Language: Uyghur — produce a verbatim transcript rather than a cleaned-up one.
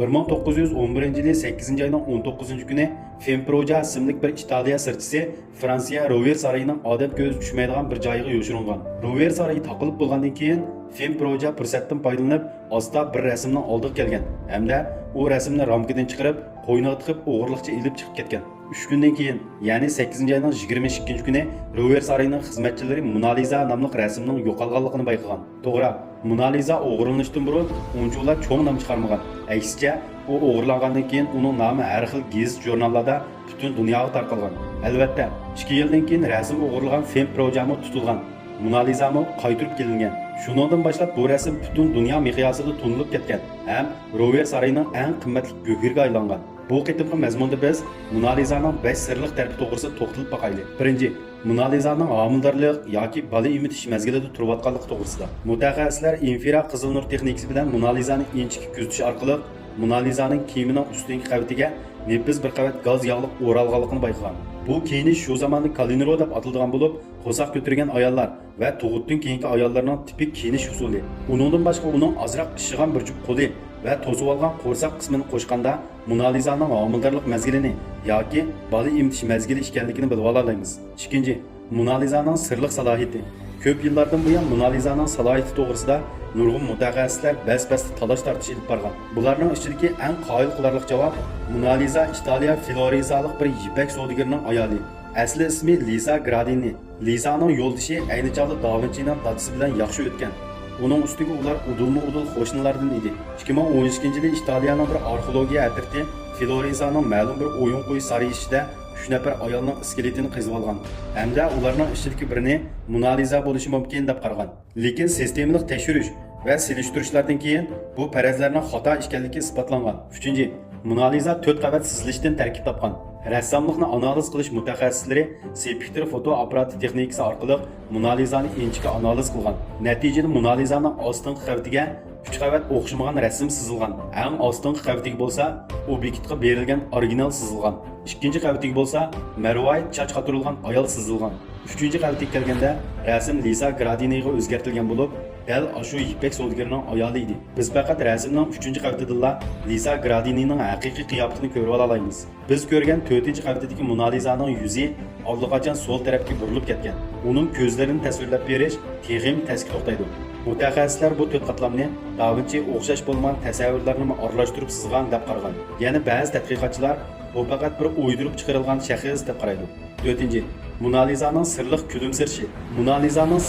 بىر مىڭ توققۇز يۈز ئون بىرىنچى يىلى سەككىزىنچى ئاينىڭ ئون توققۇزىنچى كۈنى فېمپروجا ئىسىملىك بىر ئىتالىيە سىرچىسى فرانسىيە روۋېر سارىيىنىڭ ئادەم كۆزى چۈشمەيدىغان بىر جايىغا يوشۇرۇنغان. روۋېر سارىيى تاقىلىپ بولغاندىن كېيىن، فېمپروجا پۇرسەتتىن پايدىلىنىپ، ئاستا بىر رەسىمنىڭ ئالدىغا كەلگەن ھەمدە ئۇ رەسىمنى رامكىدىن چىقىرىپ، قوينىغا تىقىپ، ئوغرىلىقچە ئېلىپ چىقىپ كەتكەن. ئۈچ كۈندىن كېيىن، يەنى سەككىزىنچى ئاينىڭ يىگىرمە ئىككىنچى كۈنى روۋېر سارىيىنىڭ خىزمەتچىلىرى مونالىزا ناملىق رەسىمنىڭ يوقالغانلىقىنى بايقىغان. توغرا، مونالىزا ئوغرىلىنىشتىن بۇرۇن ئۇنچىۋالا چوڭ نام چىقارمىغان. ئەكسىچە، ئۇ ئوغرىلانغاندىن كېيىن ئۇنىڭ نامى ھەر خىل گېزىت-ژۇرناللاردا پۈتۈن دۇنياغا تارقالغان. ئەلۋەتتە، ئىككى يىلدىن كېيىن رەسىم ئوغرىلىغان فېمپروجامۇ تۇتۇلغان. مونالىزامۇ قايتۇرۇپ كېلىنگەن. شۇنىڭدىن باشلاپ بۇ رەسىم پۈتۈن دۇنيا مىقياسىدا تونۇلۇپ كەتكەن ھەم روۋېر سارىيىنىڭ ئەڭ قىممەتلىك گۆھىرىگە ئايلانغان. بۇ قېتىمقى مەزمۇندا بىز مونالىزانىڭ بەش سىرلىق تەرىپى توغرىسىدا توختىلىپ باقايلى. بىرىنچى، مونالىزانىڭ ھامىلىدارلىق ياكى بالا ئېمىتىش مەزگىلىدە تۇرۇۋاتقانلىقى توغرىسىدا. مۇتەخەسسىسلەر ئىنفرا قىزىل نۇر تېخنىكىسى بىلەن مونالىزانى ئىنچىكە كۆزىتىش ئارقىلىق مونالىزانىڭ كىيىمىنىڭ ئۈستۈنكى قەۋىتىگە نېپىز بىر قەۋەت گاز ياغلىق ئورالغانلىقىنى بايقىغان. بۇ كىيىنىش شۇ زاماندا كالىنرو دەپ ئاتىلىدىغان بولۇپ، قورساق كۆتۈرگەن ئاياللار ۋە تۇغۇتتىن كېيىنكى ئاياللارنىڭ تىپىك كىيىنىش ئۇسۇلى. ئۇنىڭدىن باشقا ئۇنىڭ ئازراق ئىششىغان بىر جۈپ قولى ۋە توسۇۋالغان قورساق قىسمىنى قوشقاندا مونالىزانىڭ ھامىلىدارلىق مەزگىلىنى ياكى بالا ئېمىتىش مەزگىلى ئىكەنلىكىنى بىلىۋالالايمىز. ئىككىنچى، مونالىزانىڭ سىرلىق سالاھىيىتى. كۆپ يىللاردىن بۇيان مونالىزانىڭ سالاھىيىتى توغرىسىدا نۇرغۇن مۇتەخەسسىسلەر بەس-بەستە تالاش-تارتىش ئېلىپ بارغان. بۇلارنىڭ ئىچىدىكى ئەڭ قايىل قىلارلىق جاۋاب، مونالىزا ئىتالىيە فلورېنسىيەلىك بىر يىپەك سودىگىرىنىڭ ئايالى. ئەسلى ئىسمى لىزا گرادىنى. لىزانىڭ يولدىشى ئەينى چاغدا داۋىنچىنىڭ دادىسى بىلەن ياخشى ئۆتكەن. ئۇنىڭ ئۈستىگە ئۇلار ئۇدۇلمۇ ئۇدۇل قوشنىلاردىن ئىدى. ئىككى مىڭ ئون ئىككىنچى يىلى ئىتالىيەنىڭ بىر ئارخېئولوگىيە ئەترىتى فلورېنسىيەنىڭ مەلۇم بىر ئويۇن قويۇش سارىيى ئىچىدە ئۈچ نەپەر ئايالنىڭ ئىسكىلېتىنى قېزىۋالغان ھەمدە ئۇلارنىڭ ئىچىدىكى بىرىنى مونالىزا بولۇشى مۇمكىن دەپ قارىغان. لېكىن سىستېمىلىق تەكشۈرۈش ۋە سېلىشتۇرۇشلاردىن كېيىن بۇ پەرەزلەرنىڭ خاتا ئىكەنلىكى ئىسپاتلانغان. ئۈچىنچى، مونالىزا تۆت قەۋەت سىزىلىشتىن تەركىب تاپقان. رەسساملىقنى ئانالىز قىلىش مۇتەخەسسىسلىرى سپېكتر فوتو ئاپپاراتى تېخنىكىسى ئارقىلىق مونالىزانى ئىنچىكە ئانالىز قىلغان. نەتىجىدە مونالىزانىڭ ئاستىنقى قەۋىتىگە ئۈچ قەۋەت ئوخشىمىغان رەسىم سىزىلغان. ئەڭ ئاستىنقى قەۋىتىگە بولسا ئوبيېكتقا بېرىلگەن ئورىگىنال سىزىلغان. ئىككىنچى قەۋىتىگە بولسا مەرۋايىت چاچ قاتۇرۇلغان ئايال سىزىلغان. ئۈچىنچى قەۋىتىگە كەلگەندە، رەسىم لىزا گرادىنىغا ئۆزگەرتىلگەن بولۇپ، دەل ئاشۇ يىپەك سودىگىرىنىڭ ئايالى ئىدى. بىز پەقەت رەسىمنىڭ ئۈچىنچى قەۋىتىدىلا لىزا گرادىنىنىڭ ھەقىقىي قىياپىتىنى كۆرۈۋالالايمىز. بىز كۆرگەن تۆتىنچى قەۋىتىدىكى مونالىزانىڭ يۈزى ئاللىقاچان سول تەرەپكە بۇرۇلۇپ كەتكەن. ئۇنىڭ كۆزلىرىنى تەسۋىرلەپ بېرىش تېخىمۇ تەسكە توختايدۇ. مۇتەخەسسىسلەر بۇ تۆت قاتلامنى داۋىنچى ئوخشاش بولمىغان تەسەۋۋۇرلارنىمۇ ئارىلاشتۇرۇپ سىزغان دەپ قارىغان. يەنە بەزى تەتقىقاتچىلار بۇ پەقەت بىر ئويدۇرۇپ چىقىرىلغان شەخس دەپ قارايدۇ. تۆتىنچى، مونالىزانىڭ سىرلىق كۈلۈمسىرىشى. مونالىزانىڭ